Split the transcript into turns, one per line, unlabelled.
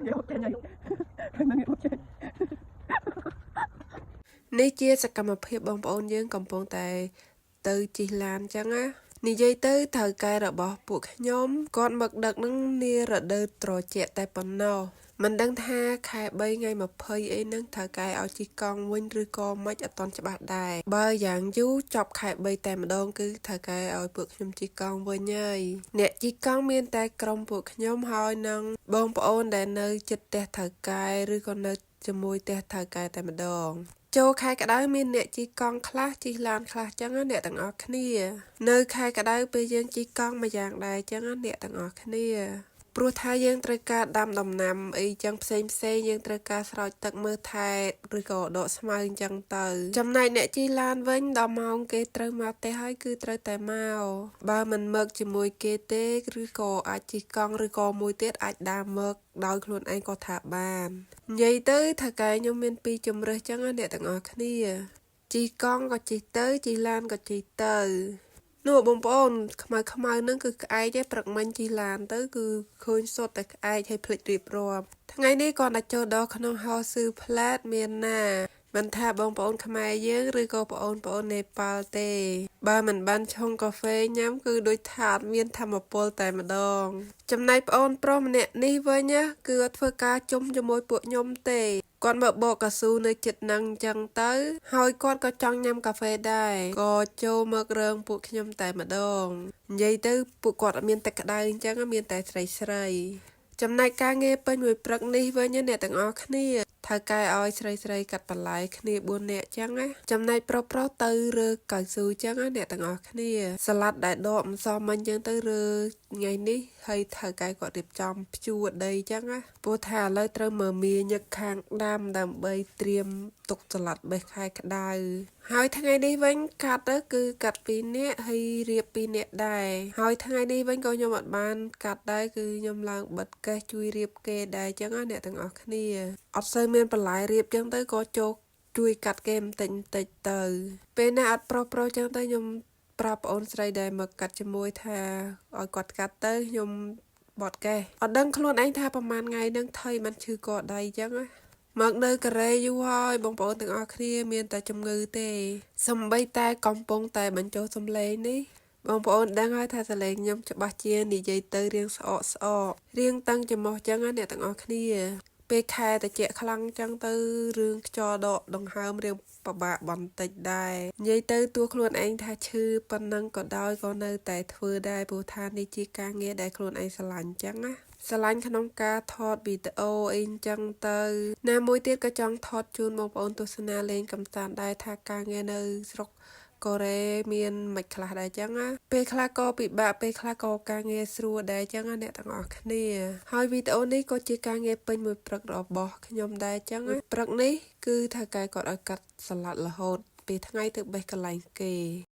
ងាកចេញហើយខាងហ្នឹងងាកចេញ
នេះជាសកម្មភាពបងប្អូនយើងកំពុងតែទៅជិះឡានចឹងណានិយាយទៅថៅកែរបស់ពួកខ្ញុំគាត់មកដឹកនឹងនារដូវត្រជាក់តែប៉ុណ្ណោះមិនដឹងថាខែ3ថ្ងៃ20អីហ្នឹងថៅកែឲ្យជិះកង់វិញឬក៏មិនអត់ទាន់ច្បាស់ដែរបើយ៉ាងយូរចប់ខែ3តែម្ដងគឺថៅកែឲ្យពួកខ្ញុំជិះកង់វិញហើយអ្នកជិះកង់មានតែក្រុមពួកខ្ញុំហើយនឹងបងប្អូនដែលនៅជិតផ្ទះថៅកែឬក៏នៅជាមួយផ្ទះថៅកែតែម្ដង ចូលខែក្តៅមានអ្នកជិះកង់ខ្លះជិះឡានខ្លះចឹងណាអ្នកទាំងអស់គ្នា នៅខែក្តៅពេលយើងជិះកង់មួយយ៉ាងដែរចឹងណាអ្នកទាំងអស់គ្នាព្រោះថាយើងត្រូវការដាំដំណាំអីចឹងផ្សេងផ្សេងៗយើងត្រូវការស្រោចទឹកមើលថែឬក៏ដកស្មៅអញ្ចឹងទៅចំណែកអ្នកជិះឡានវិញដល់ម៉ោងគេត្រូវមកផ្ទះហើយគឺត្រូវតែមកបើមិនមកជាមួយគេទេឬក៏អាចជិះកង់ឬក៏មួយទៀតអាចដើរមកដោយខ្លួនឯងក៏ថាបាននិយាយទៅថៅកែខ្ញុំមានពីរជម្រើសចឹងណាអ្នកទាំងអស់គ្នាជិះកង់ក៏ជិះទៅជិះឡានក៏ជិះទៅនោះបងប្អូនខ្មៅខ្មៅហ្នឹងគឺក្អែកឯងព្រឹកមិញជិះឡានទៅគឺឃើញសុទ្ធតែក្អែកហើយភ្លេចរៀបរាប់ថ្ងៃនេះគាត់តែចូលដល់ក្នុងហោស៊ឺផ្លែតមានណាមិនថាបងប្អូនខ្មែរយើងឬក៏បងប្អូននេប៉ាល់ទេ បើមិនបានឆុងកាហ្វេញ៉ាំគឺដូចថាអត់មានធម៌ពលតែម្ដង ចំណែកប្អូនប្រុសម្នាក់នេះវិញណាគឺអត់ធ្វើការជុំជាមួយពួកខ្ញុំទេគាត់មកបកកស៊ូនៅចិត្តនឹងអញ្ចឹងទៅ ហើយគាត់ក៏ចង់ញ៉ាំកាហ្វេដែរក៏ចូលមករើងពួកខ្ញុំតែម្ដងនិយាយទៅពួកគាត់អត់មានទឹកក្តៅអញ្ចឹងមានតែស្រីស្រីចំណែកការងារពេញមួយព្រឹកនេះវិញណាអ្នកទាំងអស់គ្នាថៅកែឲ្យស្រីស្រីកាត់បន្លែគ្នា4នាក់ចឹងណាចំណែកប្រុសប្រុសទៅរើកៅស៊ូចឹងណាអ្នកទាំងអស់គ្នាសាឡាត់ដែលដកម្សិលមិញចឹងទៅរើថ្ងៃនេះហើយថៅកែគាត់រៀបចំភ្ជួរដីចឹងណាព្រោះថាឥឡូវត្រូវមើមាញឹកខាងដាំដើម្បីត្រៀមទុកសាឡាត់បេះខែក្តៅហើយថ្ងៃនេះវិញកាត់ទៅគឺកាត់2នាក់ហើយរៀប2នាក់ដែរហើយថ្ងៃនេះវិញក៏ខ្ញុំអត់បានកាត់ដែរគឺខ្ញុំឡើងបិទកេះជួយរៀបគេដែរចឹងណាអ្នកទាំងអស់គ្នាអត់សូវមានបន្លែរៀបចឹងទៅក៏ចូលជួយកាត់គេបន្តិចបន្តិចទៅពេលណាអត់ប្រុសប្រុសចឹងទៅខ្ញុំប្រាប់ប្អូនស្រីដែលមកកាត់ជាមួយថាឲ្យគាត់កាត់ទៅខ្ញុំបត់កេះអត់ដឹងខ្លួនឯងថាប្រហែលថ្ងៃហ្នឹងថៃមិនឈឺកដៃចឹងណាមកនៅកូរ៉េយូរហើយបងប្អូនទាំងអស់គ្នាមានតែជំងឺទេសំបីតែកំពុងតែបញ្ចុះសំឡេងនេះបងប្អូនដឹងហើយថាសលេងខ្ញុំច្បាស់ជានិយាយទៅរៀងស្អកស្អករៀងតឹងច្រមុះចឹងណាអ្នកទាំងអស់គ្នាពេលខែតិចខ្លាំងចឹងទៅរឿងខ្យល់ដកដង្ហើមរៀងពិបាកបន្តិចដែរនិយាយទៅតួខ្លួនឯងថាឈឺប៉ុណ្ណឹងក៏ដោយក៏នៅតែធ្វើដែរព្រោះថានេះជាការងារដែលខ្លួនឯងស្រឡាញ់ចឹងណាស្រឡាញ់ក្នុងការថតវីដេអូអីចឹងទៅណាមួយទៀតក៏ចង់ថតជូនបងប្អូនទស្សនាលេងកំសាន្តដែរថាការងារនៅស្រុកកូរ៉េមានមិនខ្លះដែរចឹងណាពេលខ្លះក៏ពិបាកពេលខ្លះក៏ការងារស្រួលដែរចឹងណាអ្នកទាំងអស់គ្នាហើយវីដេអូនេះក៏ជាការងារពេញមួយព្រឹករបស់ខ្ញុំដែរចឹងណាព្រឹកនេះគឺថៅកែគាត់ឲ្យកាត់សាឡាត់រហូតពេលថ្ងៃទៅបេះកន្លែងគេ។